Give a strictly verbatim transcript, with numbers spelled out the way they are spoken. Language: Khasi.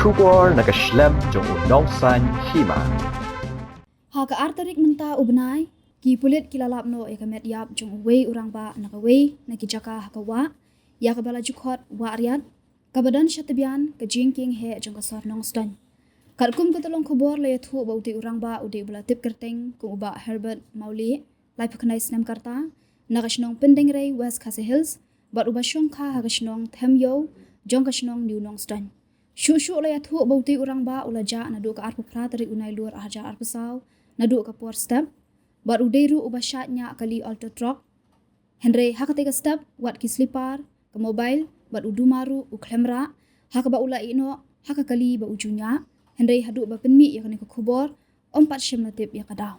Khubor na ka shlem jong u Nongsaiñ Hima. Ha ka ar tarik mynta u bnai, ki pulit ki la lap noh ïa ka met ïap jong uwei u rangbah na kawei na ki jaka ha ka wah, ïa kaba la ju khot Wah Riat, kaba don sha tbian ka jingkieng heh jong ka sor Nongstoiñ. Katkum ka tyllong khubor la ïathuh ba u dei u rangbah u dei uba la tip kyrteng kum u Bah Herbert Mawlieh, laiphew khyndai snem ka rta, na ka shnong Pyndengrei, West Khasi Hills, bad uba shongkha ha ka shnong Themïew, jong ka shnong New Nongstoiñ. Shuh shuh la ïathuh ba u dei u rangbah u la jah naduh ka arphew phra tarik u Nailur ar hajar arphew saw, naduh ka por step, bad u dei ruh uba shah ñiah kali Alto truck. Hynrei ha katei ka step, wat ki slipar, ka mobile, bad u duma ruh u khlem rah, ha kaba u la ïeh noh ha ka kali ba u ju ñiah. Hynrei haduh ba pynmih ïa kane ka khubor, ym pat shym la tip ïa ka daw.